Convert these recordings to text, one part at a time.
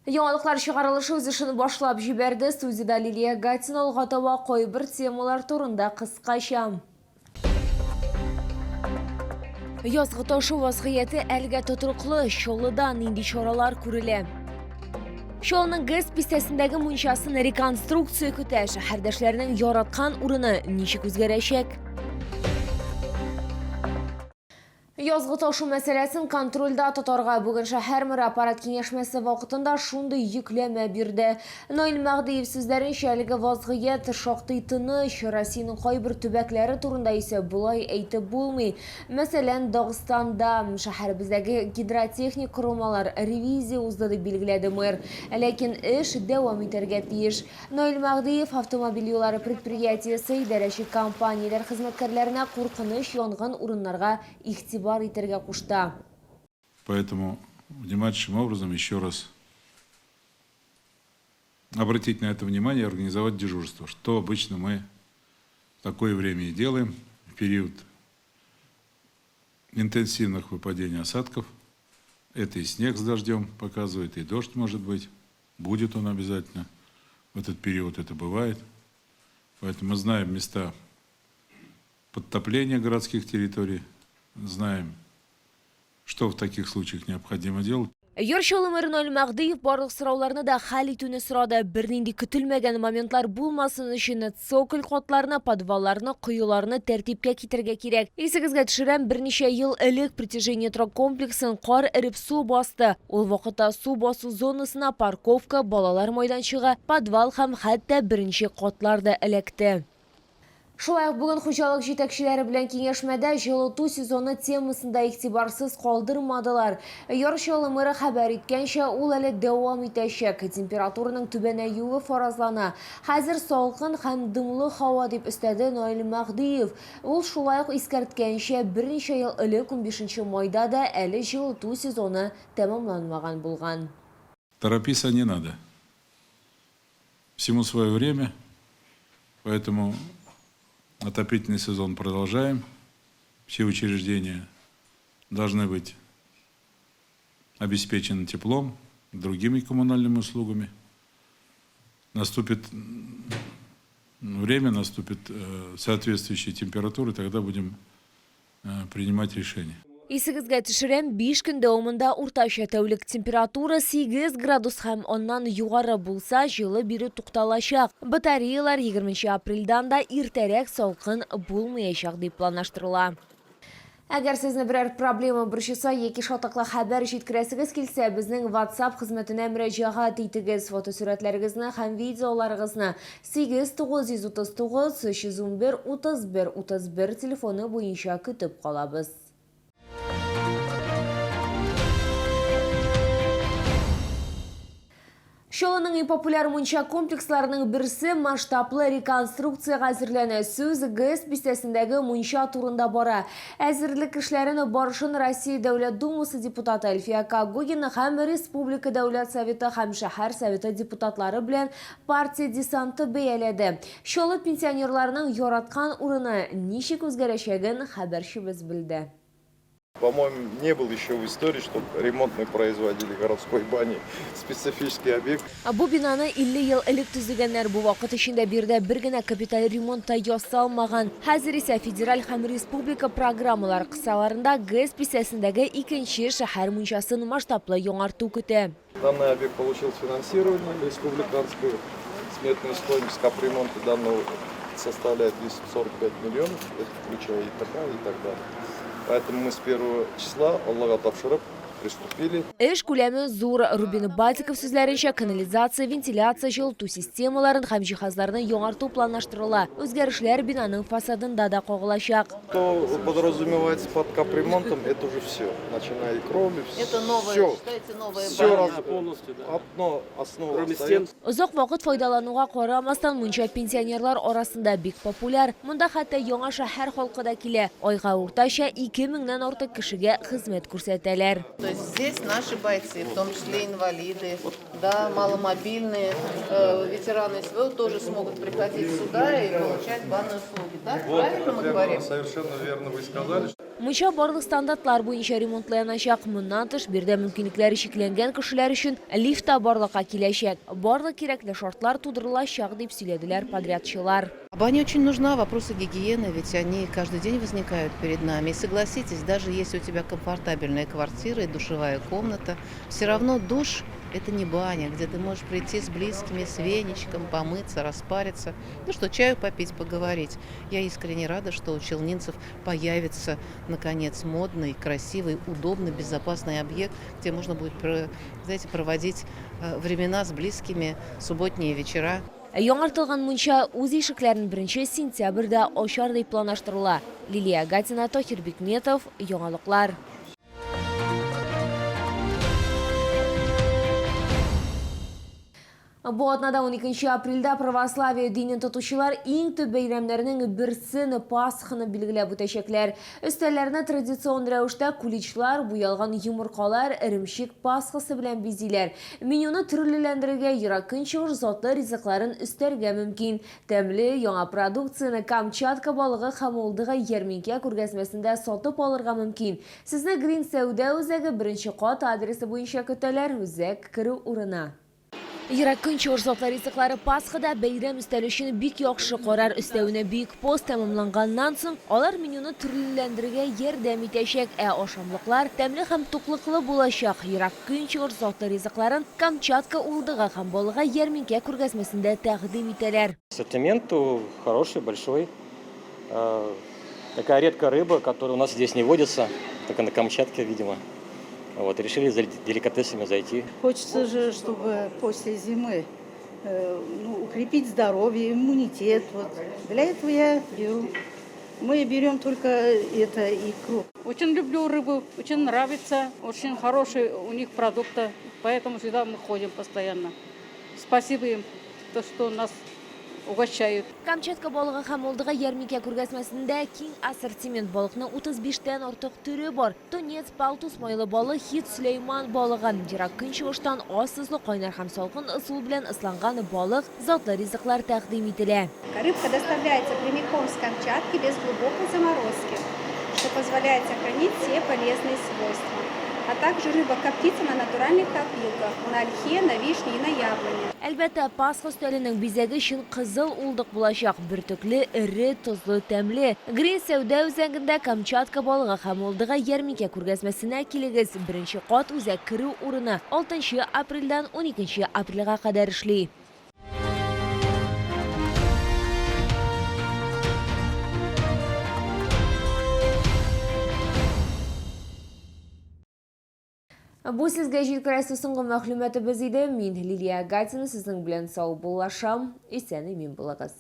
Яңалыклар чыгарылышы үз эшен башлап җибәрде. Студиядә Лилия Гатина алга таба кайбер темалар турында кыскача. Язгы ташу вазгыяте әлегә тотрыклы. Чаллыда нинди чаралар күрелә? Чаллының ГЭС бистәсендәге мунчасын реконструкция көтә. Шәһәрдәшләрнең яраткан урыны ничек үзгәрәчәк? Язгы ташу мәсьәләсен контрольдә тотарга бүген шәһәр мэры аппарат киңәшмәсе вакытында шундый йөкләмә бирде. Наил Мәһдиев сүзләренчә, әлеге вазгыять шактый тыныч, Россиянең кайбер төбәкләре турында исә болай әйтеп булмый. Мәсәлән, Дагыстанда шәһәребездәге гидротехник корылмалар ревизия узды, дип билгеләде мэр. Ләкин эш дәвам итәргә тиеш. Наил Мәһдиев автомобиль юллары предприятиесе идарәче компанияләр хезмәткәрләренә куркыныч янгын урыннарга игътибар итәргә кушты. Поэтому внимательнейшим образом еще раз обратить на это внимание и организовать дежурство, что обычно мы в такое время и делаем, в период интенсивных выпадений осадков. Это и снег с дождем показывает, и дождь может быть. Будет он обязательно. В этот период это бывает. Поэтому мы знаем места подтопления городских территорий, знаем, что в таких случаях необходимо делать. Яр Чаллы мэры Наил Мәһдиев барлык сорауларны да хәл итүне сорады. Бернинди көтелмәгән моментлар булмасын өчен цоколь катларны, подвалларны, коеларны тәртипкә китерергә кирәк. Исегезгә төшерәм, берничә ел элек Притяжение торак комплексын кар эреп су басты. Ул вакытта су басу зонасына парковка, балалар майданчыгы, подвал һәм хәтта беренче катлар да эләкте. Шулай ук бүген хуҗалык җитәкчеләре белән киңәшмәдә җылыту сезоны темасын да игътибарсыз калдырмадылар. Яр Чаллы мэры хәбәр иткәнчә, ул әле дәвам итәчәк. Температураның түбәнәюе фаразлана. Хәзер салкын һәм дымлы һава, дип өстәде Наил Мәһдиев. Ул шулай ук искәрткәнчә, берничә ел элек унбишенче майда да әле җылыту сезоны тәмамланмаган булган. Торопиться не надо. Всему свое время, поэтому отопительный сезон продолжаем. Все учреждения должны быть обеспечены теплом, другими коммунальными услугами. Наступит время, наступит соответствующие температуры, тогда будем принимать решение. Исегезгә төшерәм, биш көн дәвамында уртача тәүлек температура 8 градус һәм аннан югары булса, җылы бирү тукталачак. Батареялар 20 апрельдан да иртәрәк салкын булмаячак дип планлаштырыла. Әгәр сезне берәр проблема борчыса яки шатлыклы хәбәр җиткерәсегез килсә, безнең WhatsApp хезмәтенә мөрәҗәгать итегез. Фотосурәтләрегезне һәм видеоларыгызны 8 939 311 31 31 телефоны буенча көтеп калабыз. Чаллының иң популяр мунча комплексларының берсе масштаблы реконструкциягә әзерләнә. Сүз ГЭС бистәсендәге мунча турында бара. Әзерлек эшләрен барышын Россия Дәүләт Думасы депутаты Әлфия Когогина һәм Республика Дәүләт Советы һәм Шәһәр Советы депутатлары белән партия десанты бәяләде. Чаллы пенсионерларының яраткан урыны ничек үзгәрәчәген хәбәрчебез белде. По-моему, не было еще в истории, чтобы ремонт мы производили городской бани. Специфический объект. Бу бинаны 50 ел элек төзегәннәр. Бу вакыт эчендә биредә бер генә капиталь ремонт та ясалмаган. Хәзер исә федераль һәм республика программалары кысаларында ГЭС бистәсендәге икенче шәһәр мунчасын масштаблы яңарту көтә. Данный объект получил финансирование республиканскую. Сметная стоимость капремонта данного составляет 245 миллионов, это включая и ТК и так далее. Поэтому мы с первого числа, Аллага тапшырып, приступили. Эш күләме зур. Рубин Батиков сүзләренчә, канализация, вентиляция, җылыту системаларын һәм җиһазларны яңарту планлаштырыла. Үзгәрешләр бинаның фасадында да кагылачак. Что подразумевается под капремонтом, это уже все, начиная и кровли, Это новая, все. считайте, новая Все баня. раз, Полностью, да. одно основа Кроме остается. стен. Озак вакыт файдалануга карамастан, мунча пенсионерлар арасында бик популяр. Монда хәтта яңа шәһәр халкы да килә. Айга уртача ике меңнән артык кешегә хезмәт күрсәтәләр. То есть здесь наши бойцы, в том числе инвалиды, да, маломобильные, ветераны СВО тоже смогут приходить сюда и получать банные услуги. Да? Вот, Правильно мы говорим? Совершенно верно вы сказали. Мунча барлык стандартлар буенча ремонтланачак. Моннан тыш, биредә мөмкинлекләре чикләнгән кешеләр өчен лифт та барлыкка киләчәк. Барлык кирәкле шартлар тудырылачак, дип сөйләделәр подрядчылар. Баня очень нужна, вопросы гигиены, ведь они каждый день возникают перед нами. И согласитесь, даже если у тебя комфортабельная квартира и душевая комната, все равно душ – это не баня, где ты можешь прийти с близкими, с веничком, помыться, распариться, ну что, чаю попить, поговорить. Я искренне рада, что у челнинцев появится, наконец, модный, красивый, удобный, безопасный объект, где можно будет, знаете, проводить времена с близкими, субботние вечера. Яңартылган мунча үз ишекләрен 1 сентябрьдә ачар дип планлаштырыла. Лилия Гатина, Тахир Бикметов, Яңалыклар. Бу атнада 12 апрельдә православие динен тотучылар иң төп бәйрәмнәрнең берсен Пасханы билгеләп үтәчәкләр. Өстәлләрне традицион рәвештә куличлар, буялган йомыркалар, эремчек пасхасы белән бизиләр. Менюны төрлеләндерергә, Ерак Көнчыгыш затлы ризыкларын өстәргә мөмкин. Тәмле яңа продукцияне Камчатка балыгы һәм уылдыгы ярминкә күргәзмәсендә сатып алырга мөмкин. Сезне Грин сәүдә үзәге беренче кат адресы буенча көтәләр, үзәк керү урыны. Ерак Көнчыгыш затлы ризыклары Пасхада бәйрәм өстәле өчен бик яхшы карар. Өстәвенә Бөек пост тәмамланганнан соң, алар менюны төрлеләндерергә ярдәм итәчәк, ә ашамлыклар тәмле һәм туклыклы булачак. Ерак Көнчыгыш затлы ризыкларын Камчатка уылдыгы һәм балыгы ярминкә күргәзмәсендә тәкъдим итәләр. Ассортимент хороший, большой. Такая редкая рыба, которая у нас здесь не водится, только на Камчатке, видимо. Вот, решили за деликатесами зайти. Хочется же, чтобы после зимы укрепить здоровье, иммунитет. Вот. Для этого я беру. Мы берем только это икру. Очень люблю рыбу, очень нравится, очень хорошие у них продукты, поэтому сюда мы ходим постоянно. Спасибо им, то, что нас угощают. Камчатка балыгы һәм уылдыгы ярминкә күргәзмәсендә киң ассортимент, балыкның 35тән артык төре бар. Тунец, палтус, майлы балык, хит, Сөләйман балыгы. Ерак Көнчыгыштан аз тозлы, кайнар һәм салкын ысул белән ысланган балык, затлы ризыклар тәкъдим ителә. Рыбка доставляется прямиком с Камчатки без глубокой заморозки, что позволяет сохранить все полезные свойства. А также рыба коптится на натуральных опилках, на ольхе, на вишне и на яблоне. Әлбәттә, Пасха өстәленең бизәге чын кызыл уылдык булачак. Бөртекле, эре, тозлы, тәмле. Грин сәүдә үзәгендә Камчатка балыгы һәм уылдыгы ярминкә күргәзмәсенә килегез. Беренче кат үзәк керү урыны 6 апрельдән 12 апрельгә кадәр эшли. Бу сезгә җиткерәсе соңгы мәгълүматыбыз иде. Мин Лилия Гатина сезнең белән саубуллашам. Исән-имин булыгыз.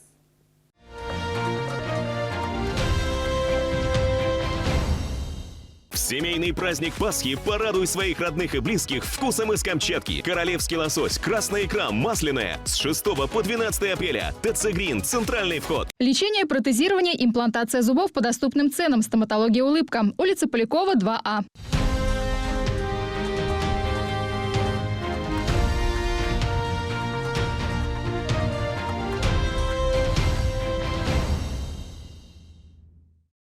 В семейный праздник Пасхи порадуй своих родных и близких вкусом из Камчатки. Королевский лосось, красная икра, масляная. С 6 по 12 апреля. ТЦ Грин, центральный вход. Лечение, протезирование, имплантация зубов по доступным ценам. Стоматология «Улыбка». Улица Полякова, 2А.